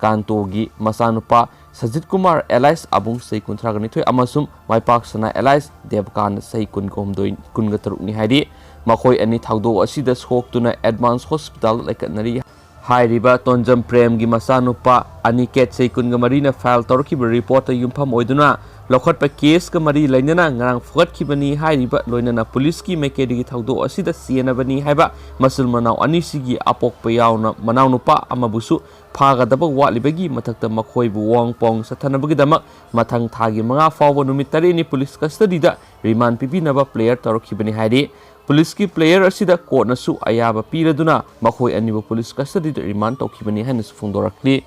ꯀꯥꯟꯇꯣꯒꯤ ꯃꯆꯥꯅꯨꯄꯥ ꯁꯖꯤꯠ ꯀꯨꯃꯥꯔ alias ꯑꯕꯨꯡ ꯆꯍꯤ ꯀꯨꯟꯊ꯭ꯔꯥꯒ ꯅꯤꯊꯣꯏ ꯑꯃꯁꯨꯡ ꯃꯥꯏꯄꯥꯛꯁꯅꯥ alias ꯗꯦꯕꯀꯥꯟꯇ ꯆꯍꯤ ꯀꯨꯟꯒ ꯍꯨꯝꯗꯣꯏ, ꯀꯨꯟꯒ ꯇꯔꯨꯛꯅꯤ ꯍꯥꯏꯔꯤ꯫ ꯃꯈꯣꯏ ꯑꯅꯤ ꯊꯧꯗꯣꯛ ꯑꯁꯤꯗ ꯁꯣꯛꯇꯨꯅ ꯑꯦꯗꯚꯥꯟꯁ ꯍꯣꯁꯄꯤꯇꯥꯜꯗ ꯂꯩꯈꯠꯅꯔꯤ꯫ ꯍꯥꯏꯔꯤꯕ ꯇꯣꯟꯖꯝ ꯄ꯭ꯔꯦꯝꯒꯤ ꯃꯆꯥꯅꯨꯄꯥ ꯑꯅꯤꯀꯦꯠ ꯆꯍꯤ ꯀꯨꯟꯒ ꯃꯔꯤꯅ ꯐꯥꯏꯜ ꯇꯧꯔꯛꯈꯤꯕ ꯔꯤꯄꯣꯔꯠꯇ ꯌꯨꯝꯐꯝ ꯑꯣꯏꯗꯨꯅ ꯂꯧꯈꯠꯄ ꯀꯦꯁꯀ ꯃꯔꯤ ꯂꯩꯅꯅ ꯉꯔꯥꯡ ꯐꯨꯒꯠꯈꯤꯕꯅꯤ ꯍꯥꯏꯔꯤꯕ ꯂꯣꯏꯅꯅ ꯄꯨꯂꯤꯁꯀꯤ ꯃꯥꯏꯀꯩꯗꯒꯤ ꯊꯧꯗꯣꯛ ꯑꯁꯤꯗ ꯆꯦꯟꯅꯕꯅꯤ ꯍꯥꯏꯕ ꯃꯆꯤꯟ ꯃꯅꯥꯎ ꯑꯅꯤꯁꯤꯒꯤ ꯑꯄꯣꯛꯄ ꯌꯥꯎꯅ ꯃꯅꯥꯎꯅꯨꯄꯥ ꯑꯃꯕꯨꯁꯨ ꯐꯥꯒꯗꯕ ꯋꯥꯠꯂꯤꯕꯒꯤ ꯃꯊꯛꯇ ꯃꯈꯣꯏꯕꯨ ꯋꯥꯍꯪ ꯄꯥꯎꯍꯪ ꯆꯠꯊꯅꯕꯒꯤꯗꯃꯛ ꯃꯊꯪ ꯊꯥꯒꯤ ꯃꯉꯥ ꯐꯥꯎꯕ ꯅꯨꯃꯤꯠ ꯇꯔꯦꯠꯅꯤ ꯄꯨꯂꯤꯁ ꯀꯁꯇꯗꯤꯗ ꯔꯤꯃꯥꯟ ꯄꯤꯕꯤꯅꯕ ꯄ꯭ꯂꯦꯌꯔ ꯇꯧꯔꯛꯈꯤꯕꯅꯤ ꯍꯥꯏꯔꯤ꯫ ꯄꯨꯂꯤꯁꯀꯤ ꯄ꯭ꯂꯦꯌꯔ ꯑꯁꯤꯗ ꯀꯣꯔꯠꯅꯁꯨ ꯑꯌꯥꯕ ꯄꯤꯔꯗꯨꯅ ꯃꯈꯣꯏ ꯑꯅꯤꯕꯨ ꯄꯨꯂꯤꯁ ꯀꯁꯇꯗꯤꯗ ꯔꯤꯃꯥꯟ ꯇꯧꯈꯤꯕꯅꯤ ꯍꯥꯏꯅꯁꯨ ꯐꯣꯡꯗꯣꯔꯛꯂꯤ꯫